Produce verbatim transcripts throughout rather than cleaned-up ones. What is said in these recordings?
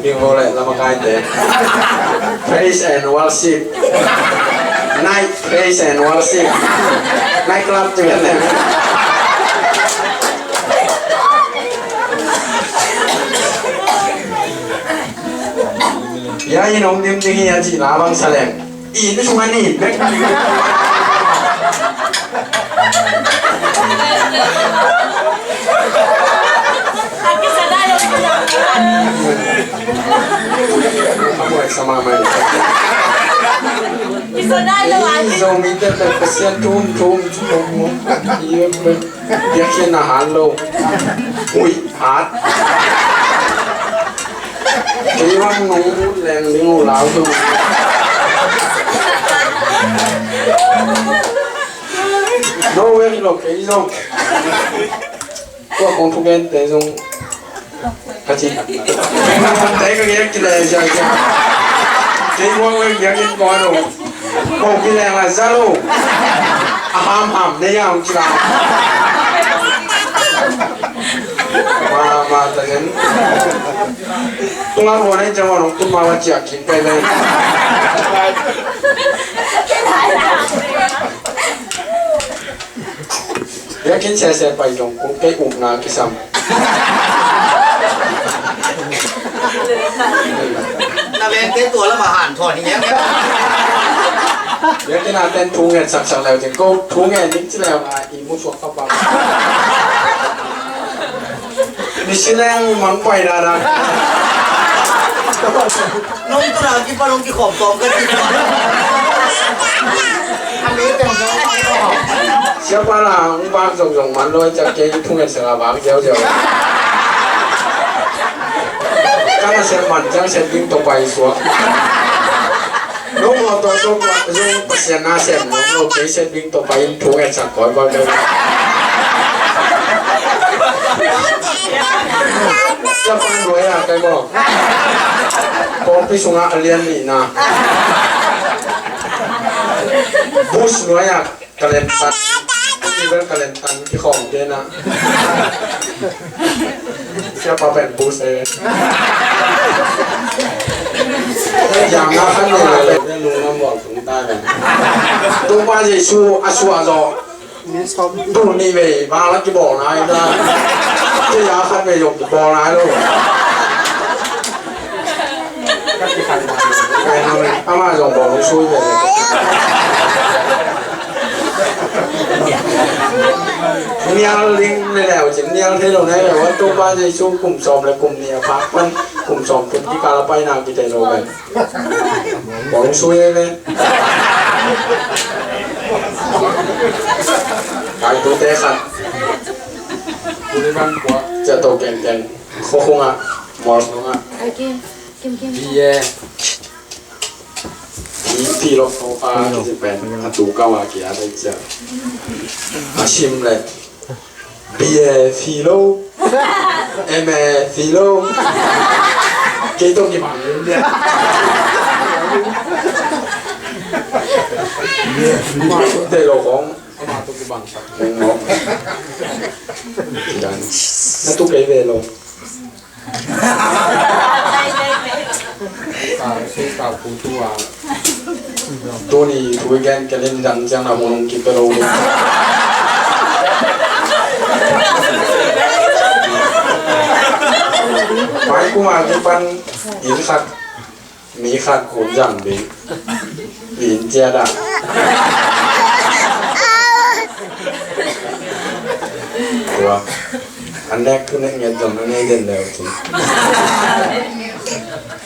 Ding vo le, lamakaite. Praise and worship. Night praise and worship. Night club ci ven le. Ya, i nong dim ding hi a ci la bang sa leng. Inn sung a nin bek. Zomi te te Pasian thum thum thum. Biakinn a han lo. Ui, hat. Kei bang nong ut leng ding uh lau tu. No wek lo kei zong. Tua kong thugente zong. Ka ci. Te ka giak ci le zia zia. Kei bang wek giak in koi lo. Ko ki leng la za lo. A ham ham ne yang ci la. Ma ma ta zen. Tunga ko ne jang wa nong tun ma wa ciak kin pe le. Biakinn sese pai zong kong kei upna kisam. Na vengte tua lamah hanthawn hi ngiam. Biakinn a ten thu ngen saksak leu cin ko thu ngen ding ci leu a i mu suak kha bang. Misi leng mang pai dada. Nong tuna kipan nong kikhawm tawm ka ti. Siapa la hong bak zongzong man loi cak kei thungen sela bak ziauziau. Ka na sem man cang sem ding to pai suak. Nong mawtaw zong, zong Pasian na sem nong lo kei sem ding to pai in thungen sak koi koi koi. Siapa nuai a kai maw. Pawngpi sungah a lian nihna. Bus nuai ah kalentan. Ivel kalentan kikhawm kena. Siapa pen bus ai. Yang a khan ni le lunglam buang tung tai. Tung pa Jesu a sua zo. Tul nih vei bang la kibawl nai ta. Kei a khat vei zong kibawl nai lo. Ama zong bawl sui vei. Nial ding le leu cin nial thei lo nai lo. Wan tu pa Jesu kum sawm le kum nih a phak pan kum sawm kum kikal a paina kithei lo vei. Kong sui ve. Kai tu te khat. Cia to keng keng. Kho khunga. Mol khunga. Ai, kim, kim, kim. Pi e. Pi, pi lok to pa. Pi lok. Kisim pen. A tu ka wa kia dai cia. A sim le. Bia philo. Eme philo. Kei tawh kibang in dia. Ama tawh te lo kong. Ama tawh kibang sak. Neng lo. Kidan. Na tu kei ve lo. Tuni thu i gen kei le nidang ciang na hun hong kipia lo ding. Mai kuma kipan inn khat mi khat hun zang ding. Inn ciat ah. Tua. An nek thu nek nget zong na nei den leu ci.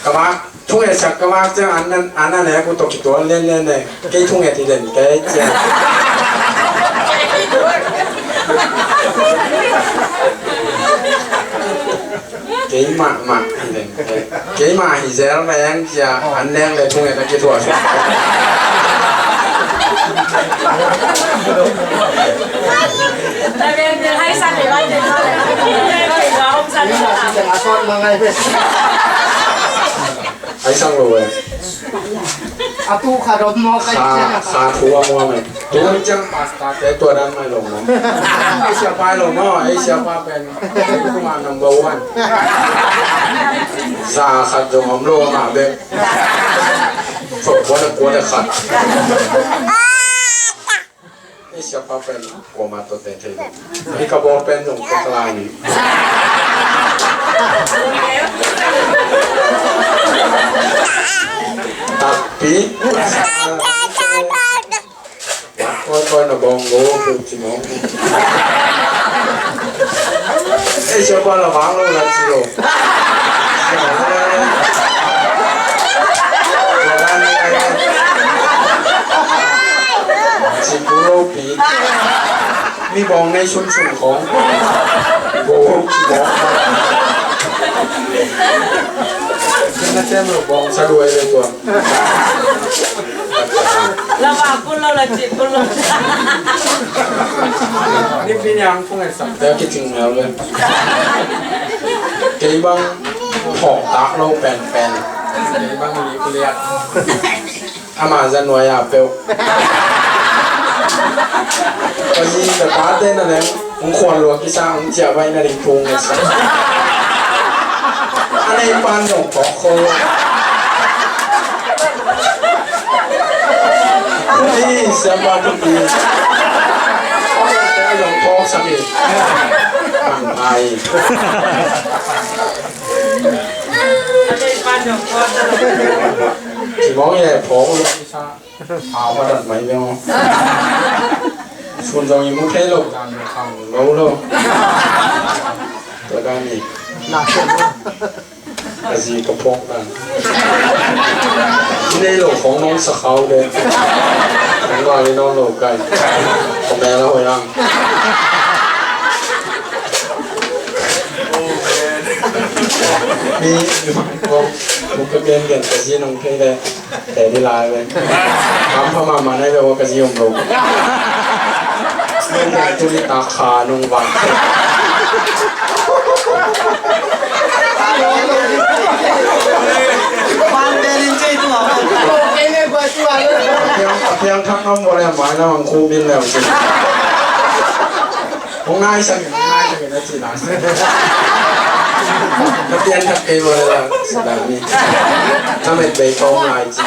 Ka vak, thungetsak ka vak ciang an na, an na nek uh tawh kitual lianlian ne. Kei thunget hi den kei ciang. Kei mahmah hi den kei. Keimah hi zel veng cia an neng le thunget a kithuah. Hai sang lo ve. A tu kha dom maw kai. Kha, kha thu a mua me. Tua ciang pastor te tua dan mah hi lo maw. Ei siapa hi lo maw, ei siapa pen number one. Za khat zong om lo amah bek. Sawm kua le kua le khat. Ei siapa pen kuamah tawh teh thei lo. Hih ka bawl pen zong tek lai ni. Takpi. Koi koi na bawng go peuh ci mawng. Ei siapa la vang lo la ci lo. Ci pu lo pi. Mi bawng nei sun sun khong. Go ci mawng. Kena tem lo bawng sa duai le tua. La vang kul lo la ci kul lo. Ni pi niang phung ai sam. Te ki cing mel ve. Kei bang phawk tak lo pen pen. Kei bang li kuliak. Ama za nuai a peuh. Ka zi ka tate na leng hong khuan lua kisa hong ciah baih na ding phung na sa. A nei pan zong phawk kho. Ei siapa thupi. Phawk zong phawk sak hi. Ang ai. Ci mawng ye phawk lo kisa. Hau ka dat mai beng. Sun zong i mu thei lo dan khang lo lo. Tua dan i. A zi ka phawk dan. I nei lo khong nong sa khau de. Nong vang i nong lo kai. Ko mel a hoi ang. Mi, mi phang khong. Mu ka gen gen ka zi nong thei de. Te di lai ve. Kam pha mahmah nai ve wa ka zi om lo. Tua ni tak kha nung vang. Piang, piang thak nong bo le mai na wang khu bin le wang. Hong nai sang, hong nai sang na ci na. Na pian thak kei bo le la, sa da ni. Na met bei kong nai ci.